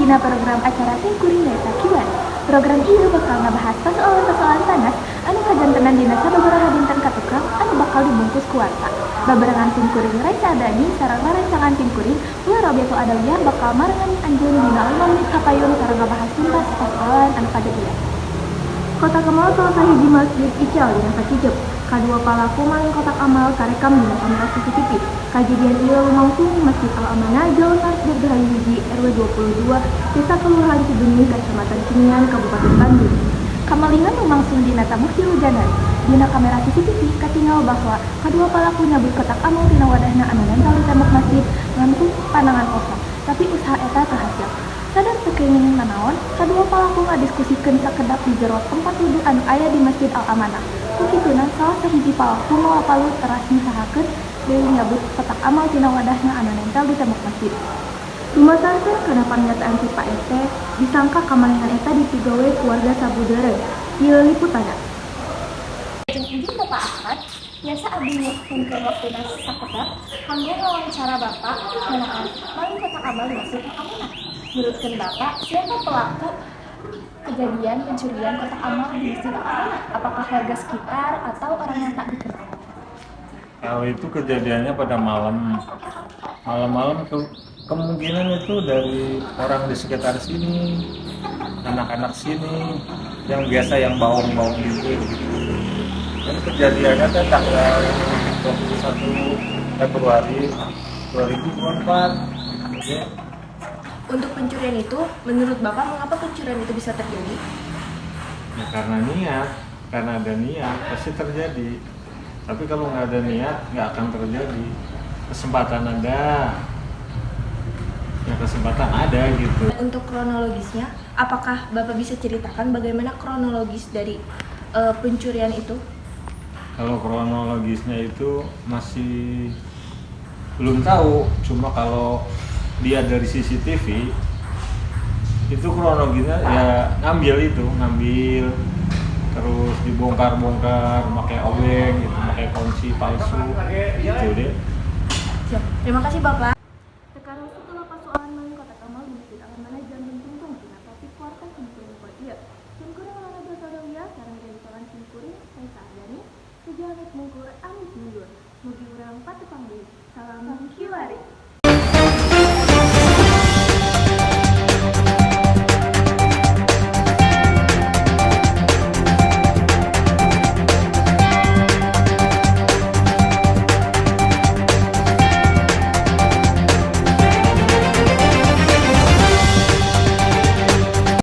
Dina program acara simkuring, nyaeta Kiwari. Program ieu bakal ngabahas persoalan-persoalan panas anu kajantenan dina sababaraha dinten katukang anu bakal dibungkus ku warta. Babarengan simkuring, Raisa Ardani, sareng rerencangan simkuring, Ula Robiatul Adawiyah, bakal marengan anjeun dina 5 menit kapayun sareng ngabahas tuntas persoalan anu kajadian. Kotak amal salah sahiji masjid ical dina sacicep. Kadua palaku maling kotak amal karekam dina kamera CCTV. Kajadian ieu lumangsung di Masjid Al Amanah, Jalan Mas Dirgahayu 1, RW 22, Desa Kelurahan Cibenying, Kecamatan Cimian, Kabupaten Bandung. Kamalingan lumangsung dina tabuh 3 Januari. Dina kamera CCTV katingal bahwa kadua palaku nyabut kotak amal tina wadahna anu nempel di tembok masjid ngan ku panangan kosong. Tapi usaha eta teu hasil. Sadar teu kenging nanaon, kadua palaku ngadiskusikeun sakedap di jero tempat wudu anu aya di Masjid Al Amanah. Ku kituna salah sahiji palaku mawa palu teras ngusahakeun deui nyabut kotak amal tina wadahna anu nempel di tembok masjid. Dumasarkeun kana pernyataan si Pak RT, disangka kamalingan eta dipigawe ku warga sabudeureun. Ieu liputanna. Izin, Bapak Ahmad, biasa abdi nyuhunkeun waktuna sakedap kanggo ngawancara Bapak ngeunaan maling kotak amal di Masjid Al Amanah. Menurutkeun Bapak, siapa pelaku kejadian pencurian kotak amal di Masjid Al Amanah? Apakah warga sekitar atau orang yang tak dikenal? Kalau itu kejadiannya pada malam, malam-malam kemungkinan itu dari orang di sekitar sini, anak-anak sini, yang biasa yang bawang-bawang gitu. Dan kejadiannya kan tanggal 21 Februari 2024. Ya. Untuk pencurian itu, menurut Bapak, mengapa pencurian itu bisa terjadi? Ya karena niat, karena ada niat pasti terjadi. Tapi kalau nggak ada niat, nggak akan terjadi. Kesempatan ada, ya kesempatan ada gitu. Untuk kronologisnya, apakah Bapak bisa ceritakan bagaimana kronologis dari pencurian itu? Kalau kronologisnya itu masih belum tahu, cuma kalau dia dari CCTV itu kronologisnya ya ngambil itu, ngambil terus dibongkar-bongkar pakai obeng gitu, pakai kunci palsu gitu deh. Siap. Terima kasih, Bapak. Sekarang setelah persoalan maling kotak amal di Masjid Al Amanah janten tungtung tina topik warta simkuring poe ieu. Simkuring olahraga sadaya sareng rerencangan simkuring, Raisa Ardani, sejalan mungkur, amit mundur. Mugi urang patepang deui. Salam Kiwari.